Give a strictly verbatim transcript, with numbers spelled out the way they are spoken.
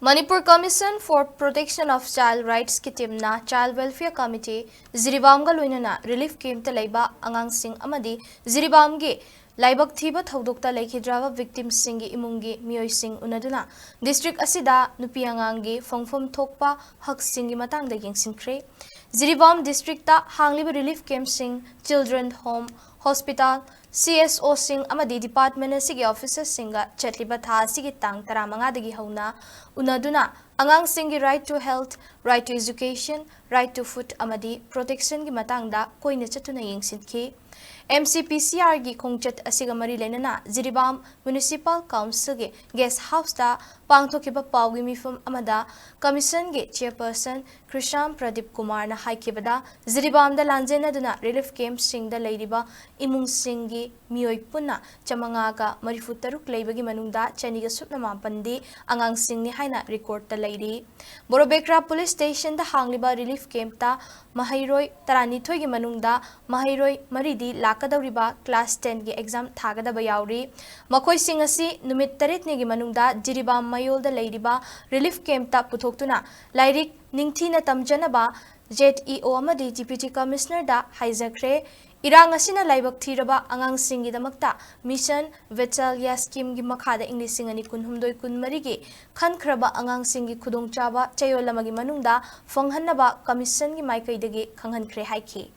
Manipur Commission for Protection of Child Rights ꯀꯤ team ꯅ Child Welfare Committee ꯖꯤꯔꯤꯕꯥꯝꯒ ꯂꯣꯏꯅꯅ relief camp ꯇ ꯂꯩꯕ ꯑꯉꯥꯡꯁꯤꯡ ꯑꯃꯗꯤ ꯖꯤꯔꯤꯕꯥꯝꯒꯤ ꯂꯥꯏꯕꯛ ꯊꯤꯕ ꯊꯧꯗꯣꯛꯇ ꯂꯩꯈꯤꯗ꯭ꯔꯕ victim ꯁꯤꯡꯒꯤ ꯏꯃꯨꯡꯒꯤ ꯃꯤꯑꯣꯏꯁꯤꯡ ꯎꯅꯗꯨꯅ district ꯑꯁꯤꯗ ꯅꯨꯄꯤ ꯑꯉꯥꯡꯒꯤ ꯐꯪꯐꯝ ꯊꯣꯛꯄ ꯍꯛꯁꯤꯡꯒꯤ ꯃꯇꯥꯡꯗ ꯌꯦꯡꯁꯤꯟꯈ꯭ꯔꯦ꯫ ꯖꯤꯔꯤꯕꯥꯝ district ꯇ ꯍꯥꯡꯂꯤꯕ relief camp ꯁꯤꯡ, children home, hospital, C S O ꯁꯤꯡ ꯑꯃꯗꯤ department ꯑꯁꯤꯒꯤ officers ꯁꯤꯡꯒ ꯆꯠꯂꯤꯕ ꯊꯥ ꯑꯁꯤꯒꯤ ꯇꯥꯡ ꯇꯔꯥꯃꯉꯥꯗꯒꯤ ꯍꯧꯅ ꯎꯅꯗꯨꯅ ꯑꯉꯥꯡꯁꯤꯡꯒꯤ right to health, right to education, right to food ꯑꯃꯗꯤ protection ꯒꯤ ꯃꯇꯥꯡꯗ ꯀꯣꯏꯅ ꯆꯠꯇꯨꯅ ꯌꯦꯡꯁꯤꯟꯈꯤ꯫ M C P C R ꯒꯤ ꯈꯣꯡꯆꯠ ꯑꯁꯤꯒ ꯃꯔꯤ ꯂꯩꯅꯅ ꯖꯤꯔꯤꯕꯥꯝ Municipal Council ꯒꯤ guest house ꯇ ꯄꯥꯡꯊꯣꯛꯈꯤꯕ ꯄꯥꯎꯒꯤ ꯃꯤꯐꯝ ꯑꯃꯗ commission ꯒꯤ chairperson ꯈ꯭ꯔꯤꯁꯥꯝ ꯄ꯭ꯔꯗꯤꯞ ꯀꯨꯃꯥꯔꯅ ꯍꯥꯏꯈꯤꯕꯗ, ꯖꯤꯔꯤꯕꯥꯝꯗ ꯂꯥꯟꯖꯦꯟꯅꯗꯨꯅ relief camp ꯁꯤꯡꯗ ꯂꯩꯔꯤꯕ ꯏꯃꯨꯡꯁꯤꯡꯒꯤ ꯃꯤꯑꯣꯏ ꯄꯨꯟꯅ ꯆꯥꯃꯉꯥꯒ ꯃꯔꯤꯐꯨ ꯇꯔꯨꯛ ꯂꯩꯕꯒꯤ ꯃꯅꯨꯡꯗ ꯆꯅꯤꯒ ꯁꯨꯞꯅ ꯃꯥꯄꯟꯗꯤ ꯑꯉꯥꯡꯁꯤꯡꯅꯤ ꯍꯥꯏꯅ record ꯇ ꯂꯩꯔꯤ꯫ ꯕꯣꯔꯣꯕꯦꯀ꯭ꯔꯥ police station ꯗ ꯍꯥꯡꯂꯤꯕ relief camp ꯇ ꯃꯍꯩꯔꯣꯏ ꯇꯔꯥꯅꯤꯊꯣꯏꯒꯤ ꯃꯅꯨꯡꯗ ꯃꯍꯩꯔꯣꯏ ꯃꯔꯤꯗꯤ ꯂꯥꯛꯀꯗꯧꯔꯤꯕ class ten ꯒꯤ exam ꯊꯥꯒꯗꯕ ꯌꯥꯎꯔꯤ꯫ ꯃꯈꯣꯏꯁꯤꯡ ꯑꯁꯤ ꯅꯨꯃꯤꯠ ꯇꯔꯦꯠꯅꯤꯒꯤ ꯃꯅꯨꯡꯗ ꯖꯤꯔꯤꯕꯥꯝ ꯃꯌꯣꯜꯗ ꯂꯩꯔꯤꯕ relief camp ꯇ ꯄꯨꯊꯣꯛꯇꯨꯅ ꯂꯥꯏꯔꯤꯛ ꯅꯤꯡꯊꯤꯅ ꯇꯝꯖꯅꯕ Z E O ꯑꯃꯗꯤ Deputy Commissioner ꯗ ꯍꯥꯏꯖꯈ꯭ꯔꯦ꯫ ꯏꯔꯥꯡ ꯑꯁꯤꯅ ꯂꯥꯏꯕꯛ ꯊꯤꯔꯕ ꯑꯉꯥꯡꯁꯤꯡꯒꯤꯗꯃꯛꯇ Mission Vatsalya scheme ꯒꯤ ꯃꯈꯥꯗ ꯏꯪ ꯂꯤꯁꯤꯡ ꯑꯅꯤ ꯀꯨꯟꯍꯨꯝꯗꯣꯏ ꯀꯨꯟꯃꯔꯤꯒꯤ ꯈꯟꯈ꯭ꯔꯕ ꯑꯉꯥꯡꯁꯤꯡꯒꯤ ꯈꯨꯗꯣꯡꯆꯥꯕ ꯆꯌꯣꯜ ꯑꯃꯒꯤ ꯃꯅꯨꯡꯗ ꯐꯪꯍꯟꯅꯕ commission ꯒꯤ ꯃꯥꯏꯀꯩꯗꯒꯤ ꯈꯪꯍꯟꯈ꯭ꯔꯦ ꯍꯥꯏꯈꯤ꯫